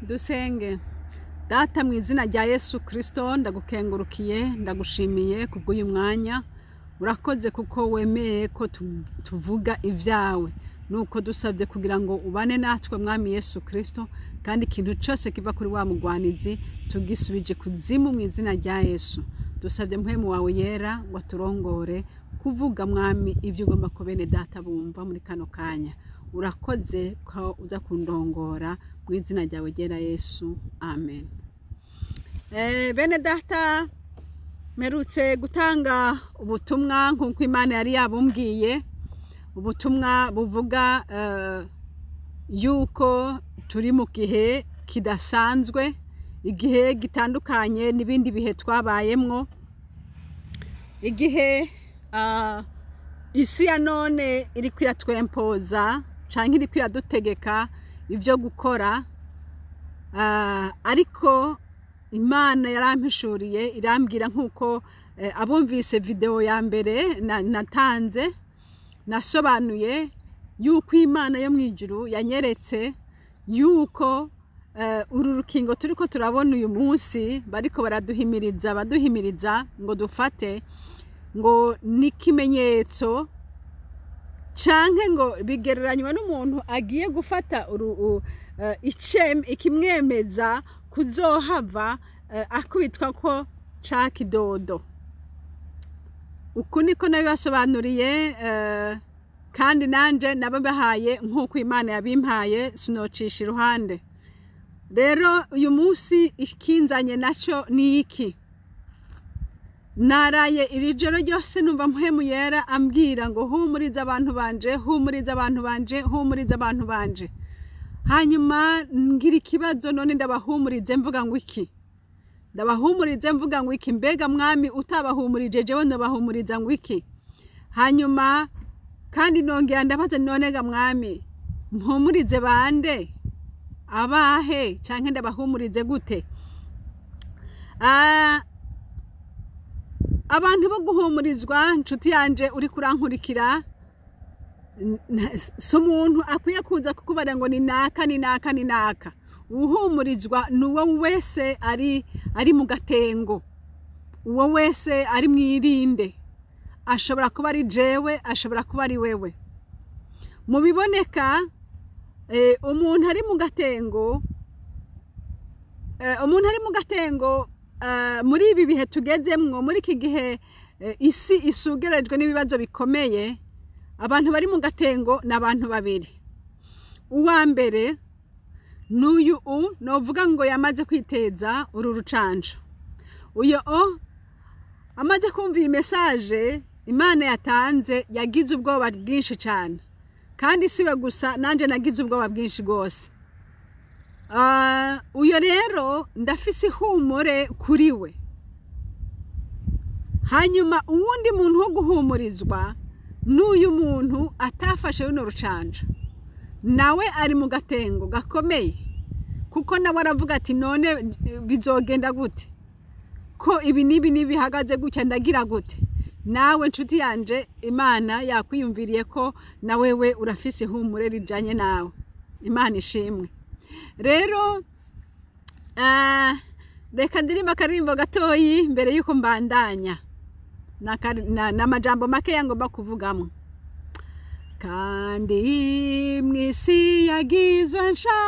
Dusenge. Data, mu izina rya Yesu Kirisito, ndagukengurukiye, ndagushimiye kubw'uyu mwanya. Urakoze kuko wemeye ko tuvuga ibyawe. Nuko dusabye kugira ngo ubane natwe, Mwami Yesu Kirisito, kandi ikintu cyose kiva kuri wa mugwanizi tugisubije kuzimu mu izina rya Yesu. Dusabye Mpwemu wawe Yera ngo aturongore kuvuga, Mwami, ibyo ugomba ko bene data bumva muri kano kanya. Urakoze ko uza kundongora mu izina ryawe ryera Yesu, amen. Bene data, mperutse gutanga ubutumwa nk'uko Imana yari yabumbwiye, ubutumwa buvuga yuko turi mu gihe kidasanzwe, igihe gitandukanye n'ibindi bihe twabayemwo, igihe isi ya none iriko iratwempoza canke iriko iradutegeka ivyo gukora. Ariko Imana yarampishuriye, irambwira nk'uko abumvise video ya mbere natanze, nasobanuye yuko Imana yo mu ijuru yanyeretse yuko uru rukingo turiko turabona uyu munsi bariko baraduhimiriza, baduhimiriza ngo dufate, ngo n'ikimenyetso canke ngo bigereranywa n'umuntu agiye gufata ikimwemeza kuzohava akubitwa ko ca kidodo. Uku niko nabibasobanuriye, kandi nanje nababahaye nk'uko Imana yabimpaye, sinocisha iruhande. Rero uyu munsi ikinzanye naco ni iki? Naraye iri joro ryose numva Mpwemu Yera ambwira ngo humuriza abantu banje, humuriza abantu banje, humuriza abantu banje. Hanyuma ngira ikibazo: none ndabahumurize mvuga ngo iki? Ndabahumurize mvuga ngo iki? Mbega Mwami, utabahumurije jewe ndabahumuriza ngo iki? Hanyuma kandi nongera ndabaza: none ga Mwami, mpumurize bande, abahe, canke ndabahumurize gute? Abantu bo guhumurizwa, nshuti yanje uri kurankurikira, si umuntu akwiye kuza kukubara ngo ni naka, ni naka, ni naka. Uwuhumurizwa ni uwo wese ari mu gatengo, uwo wese ari mwirinde. Ashobora kuba ari jewe, ashobora kuba ari wewe. Mu biboneka, umuntu ari mu gatengo, umuntu ari mu gatengo muri ibi bihe tugezemwo, muri iki gihe isi isugerejwe n'ibibazo bikomeye, abantu bari mu gatengo ni abantu babiri. Uwa mbere n'uyu u novuga ngo yamaze kwiteza uru rucanco. Uyo o amaze kumva iyi message Imana yatanze, yagize ubwoba bwinshi cyane, kandi siwe gusa, nanje nagize ubwoba bwinshi rwose. Uyo rero ndafise ihumure kuri we. Hanyuma uwundi muntu wo guhumurizwa n'uyu muntu atafashe runo rucanco, nawe ari mu gatengo gakomeye, kuko nawe aravuga ati: none bizogenda gute ko ibi n'ibi n'ibihagaze gutya, ndagira gute? Nawe nshuti yanje, Imana yakwiyumviriye ko na wewe urafise ihumure rijanye nawe. Imana ishimwe. Rero reka ndirimba akaririmbo gatoyi mbere yuko mbandanya n'amajambo makeya ngomba kuvugamo. Kandi mw'isi yagizwe nsha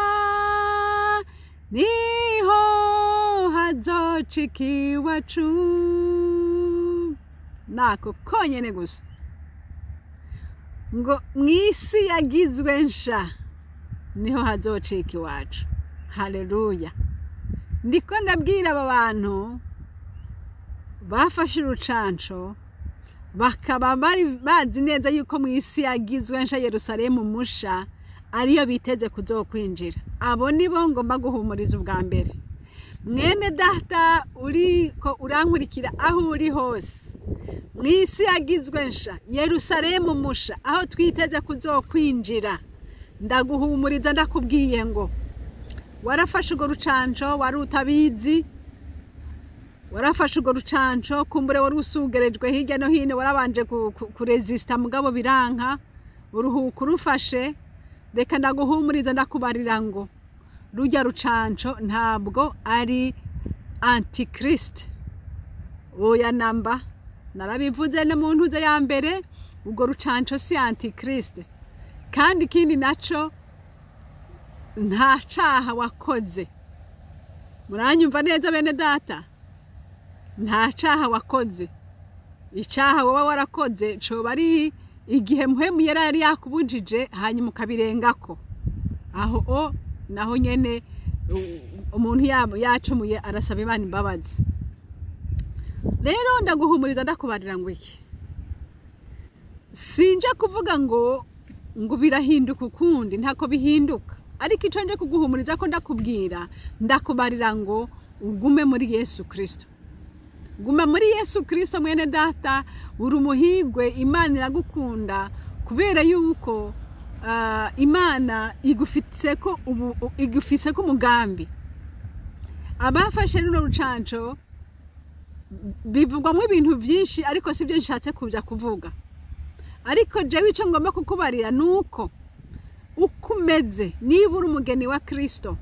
niho hazocika iwacu. Nako konyene gusa, ngo mw'isi yagizwe nsha niho hazocika iwacu. Haleluya! Ndiko ndabwira aba bantu bafashe urucanco, bakaba bari bazi neza yuko mu isi yagizwe nsha, Yerusalemu musha, ariyo biteze kuzokwinjira. Abo nibo ngomba guhumuriza ubwa mbere. Mwene data uriko urankurikira, aho uri hose, mu isi yagizwe nsha, Yerusalemu musha, aho twiteze kuzokwinjira, ndaguhumuriza, ndakubwiye ngo warafashe urwo rucanco wari utabizi, warafashe urwo rucanco kumbure wari usugerejwe hirya no hino, warabanje kurezisita mugabo biranka, uruhuka urufashe. Reka ndaguhumuriza, ndakubarira ngo Rujya rucanco ntabwo ari antichrist, oya namba. Narabivuze no mu ntuze ya mbere, ubwo rucanco si antichrist. Kandi ikindi naco, nta caha wakoze. Muranyumva neza, bene data? Nta caha wakoze. Icaha wowe warakoze coba ari igihe Mpwemu yari yakubujije, hanyuma ukabirengako. Aho o naho nyene umuntu yacumuye arasaba Imana imbabazi. Rero ndaguhumuriza, ndakubarira ngo iki: sinje kuvuga ngo birahinduka ukundi, ntako bihinduka. Ariko icyo nje kuguhumuriza ko ndakubwira, ndakubarira ngo ugume muri Yesu Kirisito. Guma muri Yesu Kirisito, mwene data, uri umuhigwe. Imana iragukunda kubera yuko Imana igufise ko umugambi. Abafashe runo rucanco bivugwamo ibintu byinshi, ariko sibyo nshatse kuja kuvuga. Ariko jewe icyo ngomba kukubarira ni uko uko umeze, niba uri umugeni wa Kirisito,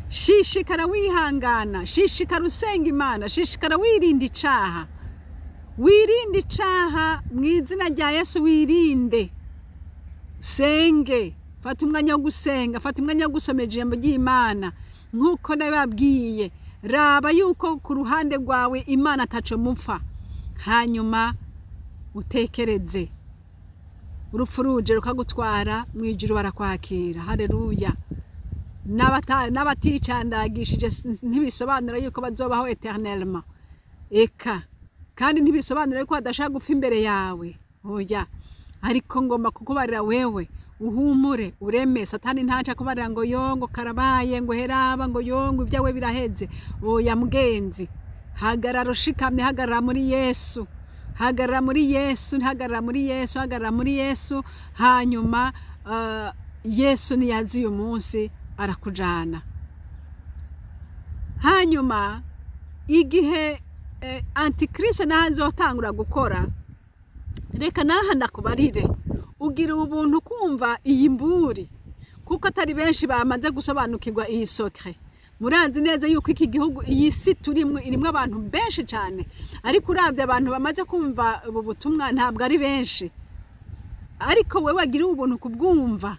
shishikara wihangana, shishikara usenga Imana, shishikara wirinda icaha, wirinde icaha mu izina rya Yesu. Wirinde, usenge, fata umwanya wo gusenga, fata umwanya wo gusoma ijambo ry'Imana nk'uko nababwiye. Raba yuko ku ruhande rwawe Imana ataco mupfa, hanyuma utekereze urupfu ruje rukagutwara, mu ijuru barakwakira. Haleluya! N'abaticandagishije ntibisobanura yuko bazobaho éternellement, eka kandi ntibisobanura yuko badashaka gupfa imbere yawe, oya. Ariko ngomba kukubarira wewe uhumure, ureme. Satani ntaca kubarira ngo yo, ngo karabaye, ngo heraba, ngo yo, ngo ibyawe biraheze. Oya mugenzi, hagarara ushikamye, hagarara muri Yesu, hagarara muri Yesu, hagarara muri Yesu, hagarara muri Yesu. Hanyuma Yesu niyaza uyu munsi arakujana. Hanyuma igihe antikristo naho azotangura gukora, reka naha ndakubarire, ugira ubuntu kumva iyi mburi, kuko atari benshi bamaze gusobanukirwa iyi secret. Murazi neza yuko iki gihugu, iyi si turimwo, irimwo abantu benshi cyane, ariko uravye abantu bamaze kumva ubu butumwa ntabwo ari benshi. Ariko wewe wagira ubuntu kubwumva,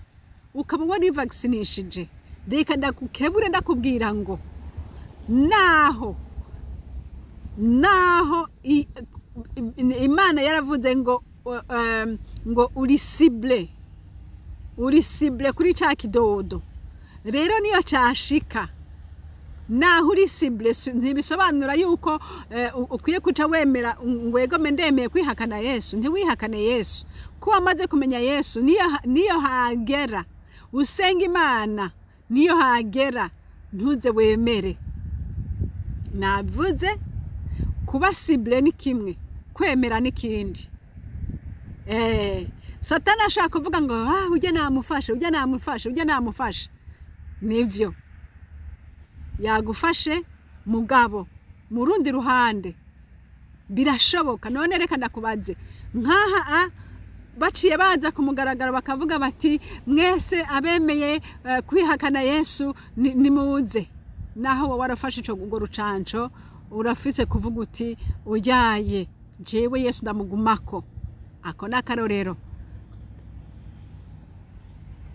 ukaba warivagisinishije, reka ndakukebure, ndakubwira ngo naho Imana yaravuze ngo uri cible, uri cible kuri ca kidodo. Rero niyo cashika, naho uri cible, ntibisobanura yuko ukwiye kuca wemera ngo egome, ndemeye kwihakana Yesu. Ntiwihakane Yesu ko wamaze kumenya Yesu. Niyo hagera usenga Imana, niyo hagera ntuze wemere. Navuze kuba cible ni kimwe, kwemera n'ikindi. Satani ashaka kuvuga ngo ah, ujya namufashe, ujya namufashe, ujya namufashe. Nivyo, yagufashe, mugabo mu rundi ruhande birashoboka. None reka ndakubaze, nkaha baciye baza ku mugaragaro bakavuga bati: "Mwese abemeye kwihakana Yesu nimuze." Naho wowe warafashe ico urwo rucanco, urafise kuvuga uti: "Uyaye, jewe Yesu ndamugumako." Ako ni akarorero.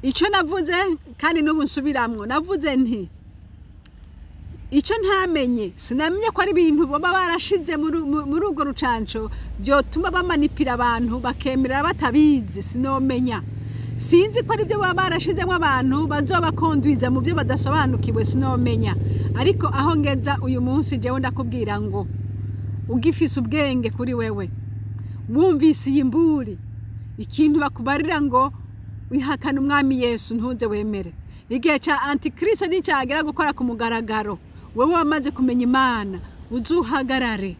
Icyo navuze kandi n'ubu nsubiramwo, navuze nti icyo ntamenye, sinamenye ko ari ibintu baba barashize muri urwo rucanco byotuma bamanipira abantu bakemera batabizi. Sinomenya, sinzi ko ari byo baba barashizemo abantu bazobakondwiza mu byo badasobanukiwe, sinomenya. Ariko aho ngeza uyu munsi, jewe ndakubwira ngo ugifise ubwenge kuri wewe, wumvise iyi mburi, ikintu bakubarira ngo wihakane umwami Yesu, ntuze wemere. Igihe cya antikristo nicyagera gukora ku mugaragaro, wowe wamaze kumenya Imana uzuhagarare.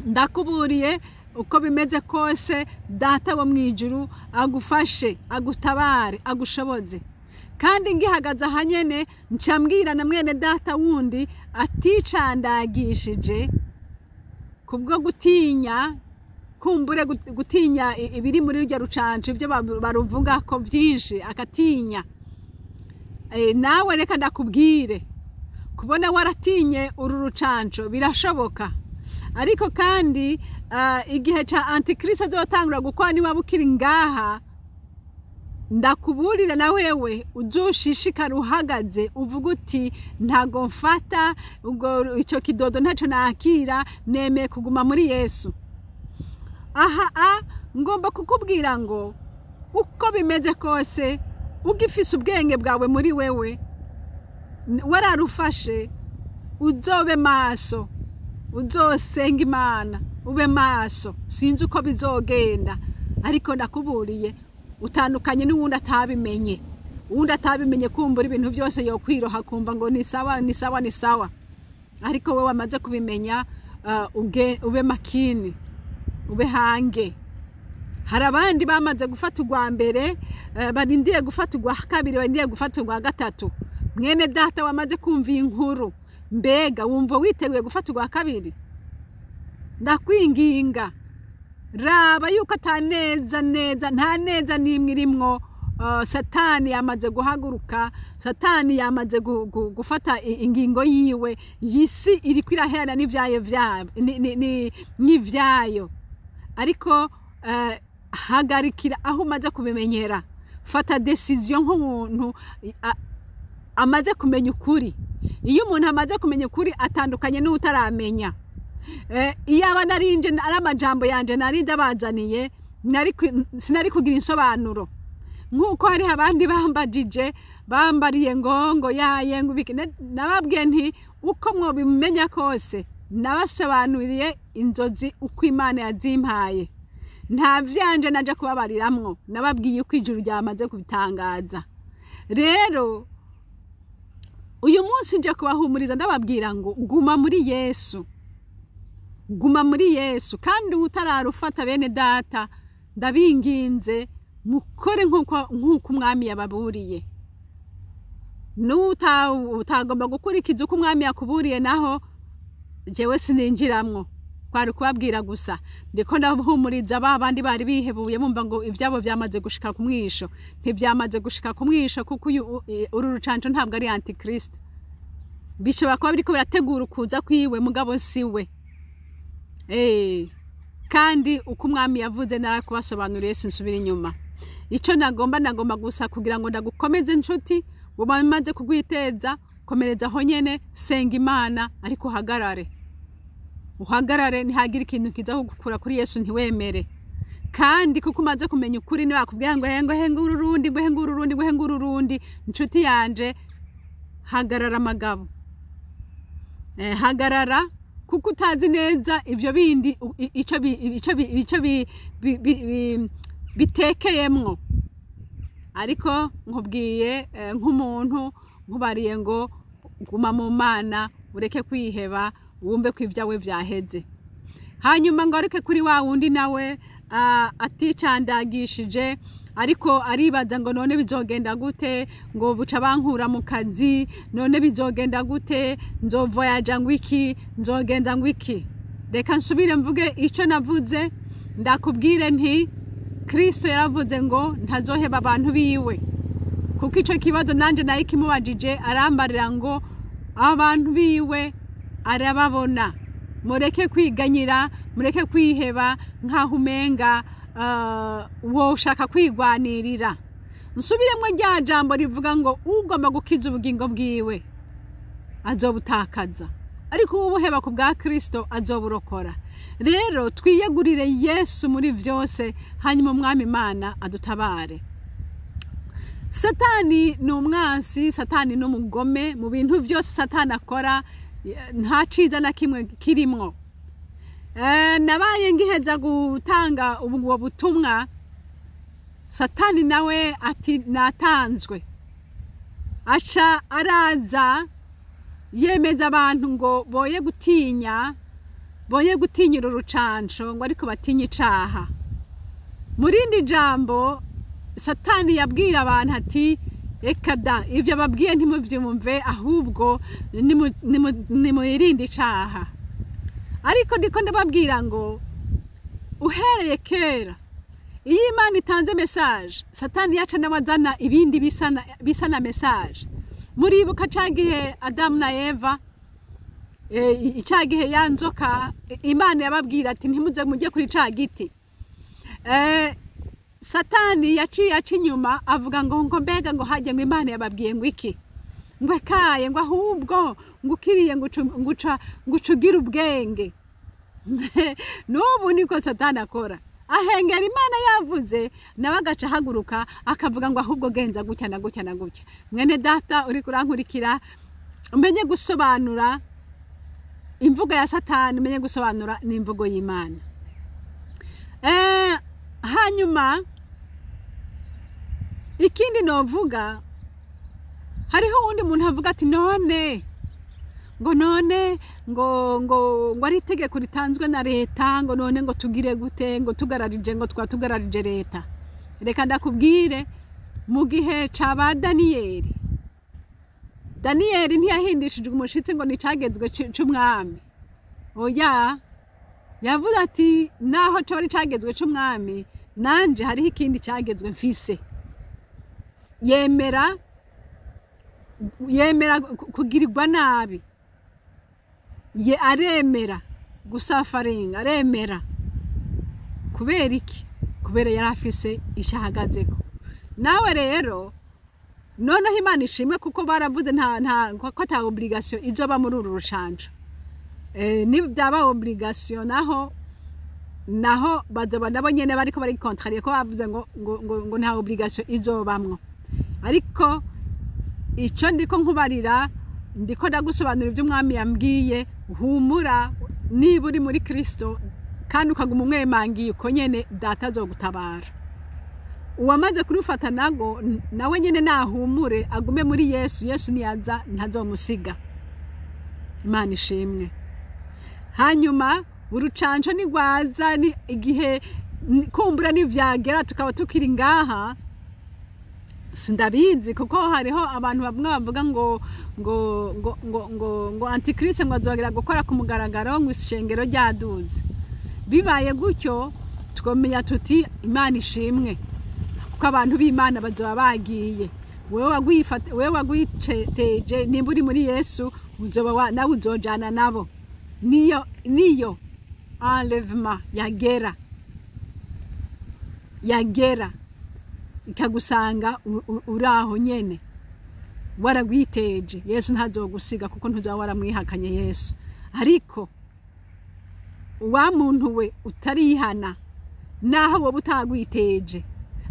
Ndakuburiye, uko bimeze kose, Data wo mu ijuru agufashe, agutabare, agushoboze. Kandi ngihagaze aha nyene, ncambwira na mwene data wundi aticandagishije kubwo gutinya, kumbure gutinya ibiri muri rurya rucanco, ibyo baruvuga ko byinshi akatinya. Nawe reka ndakubwire, kubona waratinye uru rucanco birashoboka, ariko kandi igihe ca antikristo azotangura gukora, niba ukiri ngaha, ndakuburira na wewe uzoshishikara uhagaze uvuga uti: "Ntago mfata ubwo icyo kidodo, ntacyo nakira, nemeye kuguma muri Yesu." Aha ngomba kukubwira ngo uko bimeze kose, ugifise ubwenge bwawe muri wewe, wararufashe, uzobe maso, uzosenga Imana, ube maso. Sinzi uko bizogenda, ariko ndakuburiye, utandukanye n'uwundi atabimenye. Uwundi atabimenye kumbura ibintu byose yokwiroha, kumva ngo ni sawa, ni sawa, ni sawa, ariko wowe wamaze kubimenya, ube makini, ube hange. Hari abandi bamaze gufata urwa mbere, barindiye gufata urwa kabiri, barindiye gufata urwa gatatu. Mwene data wamaze kumva iyi nkuru, mbega wumva witeguye gufata urwa kabiri? Ndakwinginga, raba yuko ataneza neza, nta neza n'imwe irimwo. Satani yamaze guhaguruka, Satani yamaze gufata ingingo yiwe. Iyi si iriko irahera n'ivyayo n'ivyayo, ariko hagarikira aho umaze kubimenyera. Fata décision nk'umuntu amaze kumenya ukuri. Iyo umuntu amaze kumenya ukuri, atandukanye n'utaramenya. Iyaba narinje ari amajambo yanje nari ndabazaniye, sinari kugira insobanuro nk'uko hariho abandi bambajije, bambariye ngo yaye ngo ibiki. Nababwiye nti uko mwobimenya kose, nabasobanuriye inzozi uko Imana yazimpaye, nta vyanje naje kubabariramwo, nababwiye uko ijuru ryamaze kubitangaza. Rero uyu munsi nje kubahumuriza, ndababwira ngo guma muri Yesu, guma muri Yesu. Kandi utararufata, bene data, ndabinginze mukore nk'uko umwami yababuriye. N'uta utagomba gukurikiza uko umwami yakuburiye, naho jewe sininjiramwo, kwari kubabwira gusa. Ndiko ndahumuriza ba bandi bari bihebuye, bumva ngo ibyabo byamaze gushika ku mwisho. Ntibyamaze gushika ku mwisho, kuko uru rucanco ntabwo ari antikristo. Bishobora kuba biriko birategura ukuza kwiwe, mugabo si we. Kandi uko umwami yavuze narakubasobanuriye, sinsubira inyuma. Icyo nagomba gusa kugira ngo ndagukomeze, inshuti uba umaze kugwiteza, komereza aho nyene, senga Imana, ariko uhagarare, uhagarare. Ntihagire ikintu kiza kugukura kuri Yesu, ntiwemere. Kandi kuko umaze kumenya ukuri, niwe wakubwira ngo hengo hengo ururundi, ngo hengo ururundi, ngo hengo ururundi, inshuti yanje, hagarara amagabo. Hagarara, kuko utazi neza ivyo bindi ico bitekeyemwo. Ariko nkubwiye, nk'umuntu nkubariye ngo guma mu Mana, ureke kwiheba, wumve ko ibyawe vyaheze. Hanyuma ngaruke kuri wa wundi nawe aticandagishije, ariko aribaza ngo none bizogenda gute, ngo buca bankura mu kazi, none bizogenda gute, nzovoyaja ngo iki, nzogenda ngo iki. Reka nsubire mvuge icyo navuze, ndakubwire nti Kristo yaravuze ngo ntazoheba abantu biwe, kuko icyo kibazo nanjye nayo ikimubajije, arambarira ngo abantu biwe arababona. Mureke kwiganyira, mureke kwiheba nk'aho umenga woshaka kwigwanirira. Nsubiremo rya jambo rivuga ngo ugomba gukiza ubugingo bwiwe azobutakaza, ariko ubuheba ku bwa Kristo azoburokora. Rero twiyegurire Yesu muri byose, hanyuma umwami Imana adutabare. Satani ni umwansi, Satani ni umugome. Mu bintu byose Satani akora, nta ciza na kimwe kirimwo. Nabaye ngiheza gutanga ubwo butumwa, Satani nawe ati natanzwe, aca araza yemeza abantu ngo boye gutinya, boye gutinyira urucanco, ngo ariko batinye icaha. Mu rindi jambo, Satani yabwira abantu ati reka da, ibyo babwiye ntimubyumve, ahubwo nimwirinde icaha. Ariko ndiko ndababwira ngo uhereye kera, iyo Imana itanze message, Satani yaca nawe azana ibindi bisa na message. Muribuka ca gihe Adamu na Eva, ca gihe ya nzoka, Imana yababwira ati ntimuze mujye kuri ca giti. Satani yaciye aca inyuma avuga ngo mbega ngo hajye ngo Imana yababwiye ngo iki, ngo ekaye, ngo ahubwo ngo ukiriye ngo uca ugira ubwenge. N'ubu niko Satani akora, ahengera Imana yavuze, nawe agaca ahaguruka akavuga ngo ahubwo genza gutya na gutya na gutya. Mwene data uri kurankurikira, umenye gusobanura imvugo ya Satani, umenye gusobanura n'imvugo y'Imana. Hanyuma ikindi novuga, hariho uwundi muntu avuga ati none ngo none ngo ngo ngo ari itegeko ritanzwe na leta, ngo none ngo tugire gute, ngo tugararije, ngo twatugararije leta. Reka ndakubwire, mu gihe ca ba Daniyeli, Daniyeli ntiyahindishijwe umushitsi ngo nicagezwe c'umwami. Oya, yavuze ati naho coba ari cagezwe c'umwami, nanje hariho ikindi cagezwe mfise. Yemera kugirirwa nabi, ye aremera gusafaringa, aremera. Kubera iki? Kubera yari afise ico ahagazeko. Nawe rero noneho Imana ishimwe, kuko baravuze nta ko ata obligation izoba muri uru rucanco. Ni byaba obligation naho bazoba nabo nyene bariko bari contrarier, ko bavuze ngo nta obligation izobamwo. Ariko ico ndiko nkubarira, ndiko ndagusobanurira ibyo umwami yambwiye. Humura, niba uri muri Kristo kandi ukaguma umwemangiye uko nyene, data azogutabara. Uwamaze kurufata nago nawe nyene nahumure, agume muri Yesu. Yesu niyaza ntazomusiga. Imana ishimwe. Hanyuma urucanco nigwaza, ni igihe kumbura nivyagera tukaba tukiri ngaha, sindabizi, kuko hariho abantu bamwe bavuga ngo antikristo ngo azogera gukora ku mugaragaro ngo ishengero ryaduze. Bibaye gutyo twomenya tuti Imana ishimwe, kuko abantu b'Imana bazoba bagiye. Wewe wagwiteje, nimba uri muri Yesu, uzoba nawe uzojana nabo. Niyo enlèvement yagera ikagusanga uri aho nyene waragwiteje, Yesu ntazogusiga, kuko ntuzaba waramwihakanye Yesu. Ariko wa muntu we utarihana, naho wowe utagwiteje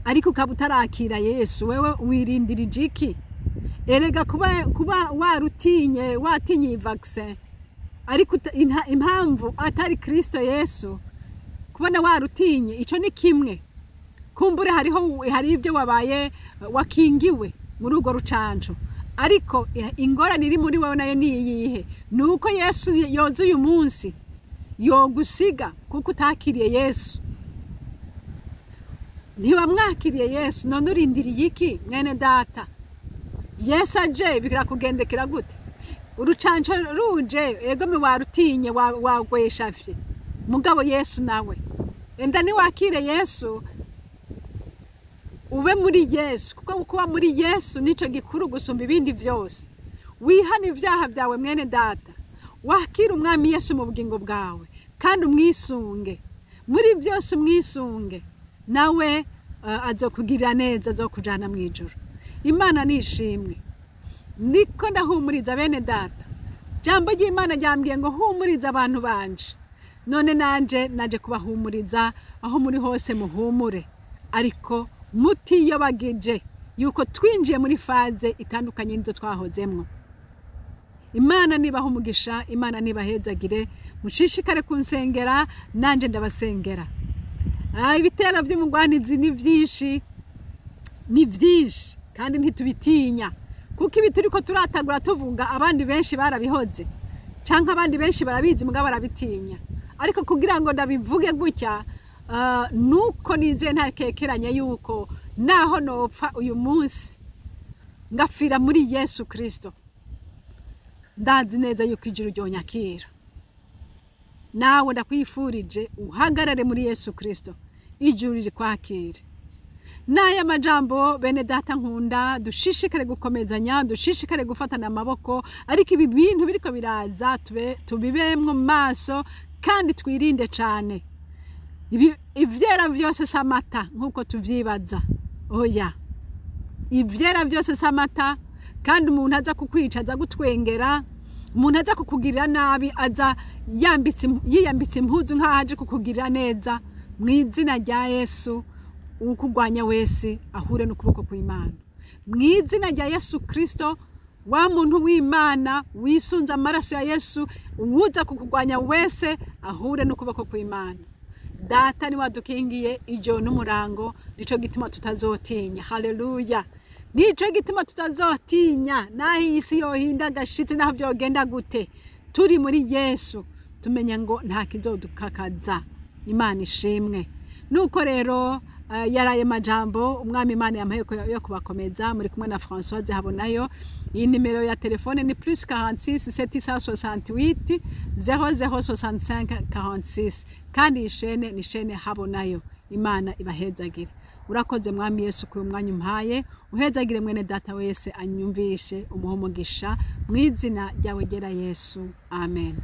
ariko ukaba utarakira Yesu, wewe wirindirije iki? Erega kuba warutinye, watinye iyi vaccin, ariko impamvu atari Kristo Yesu, kubona warutinye ico ni kimwe. Kumbure hariho hari ibyo wabaye wakingiwe muri urwo rucanco, ariko ingorane iri muri wowe nayo ni iyihe? Ni uko Yesu yoza uyu munsi yogusiga, kuko utakiriye Yesu, ntiwamwakiriye Yesu. None urindiriye iki, mwene data? Yesu aje birakugendekera gute? Urucanco ruje, egome warutinye, wagweshafye, mugabo Yesu nawe enda niwakire Yesu, ube muri Yesu, kuko kuba muri Yesu nico gikuru gusumba ibindi vyose. Wihane ibyaha byawe, mwene data, wakire umwami Yesu mu bugingo bwawe, kandi umwisunge muri byose, umwisunge, nawe azokugirira neza, azokujana mu ijuru. Imana nishimwe. Niko ndahumuriza bene data. Jambo ry'Imana ryambwiye ngo humuriza abantu banje. None nanje naje kubahumuriza aho muri hose, muhumure, ariko mutiyobagije yuko twinjiye muri phase itandukanye n'izo twahozemwo. Imana nibaha umugisha, Imana nibahezagire. Mushishikare kunsengera, nanje ndabasengera. Ibitero by'umugwanizi ni byinshi, ni byinshi, kandi ntitubitinya, kuko ibi turiko turatagura tuvuga, abandi benshi barabihoze, canke abandi benshi barabizi mugabo barabitinya. Ariko kugira ngo ndabivuge gutya, nuko nizeye ntakekeranya yuko naho nopfa uyu munsi ngapfira muri Yesu Kristo, ndazi neza yuko ijuru ryonyakira. Nawe ndakwifurije uhagarare muri Yesu Kristo, ijuru rikwakire. N'aya majambo, bene data nkunda, dushishikare gukomezanya, dushishikare gufatana amaboko. Ariko ibi bintu biriko biraza, tubibemwo maso kandi twirinde cane. Ivyera vyose si amata nk'uko tuvyibaza. Oya, ivyera vyose si amata. Kandi umuntu aza kukwica, aza gutwengera, umuntu aza kukugirira nabi, aza yiyambitse impuzu nk'aho aje kukugirira neza. Mu izina rya Yesu, ukugwanya wese ahure n'ukuboko kw'Imana. Mu izina rya Yesu Kristo, wa muntu w'Imana wisunze amaraso ya Yesu, uwuza kukugwanya wese ahure n'ukuboko kw'Imana. Data niwe wadukingiye ijoro n'umurango, nico gituma tutazotinya. Haleluya! Nico gituma tutazotinya, naho iyi si yohinda agashitsi, naho vyogenda gute, turi muri Yesu tumenya ngo nta kizodukakaza. Imana ishimwe. Nuko rero yaraye majambo Umwami Imana yampaye yo kubakomeza. Muri kumwe na Françoise Habonayo. Iyi nimero ya telefone ni +46 768 0065 46, kandi iyi shene ni shene Habonayo. Imana ibahezagire. Urakoze Mwami Yesu ku mwanya umpaye. Uhezagire mwene data wese anyumvishe, umuhe umugisha mu izina ryawe gera Yesu, amen.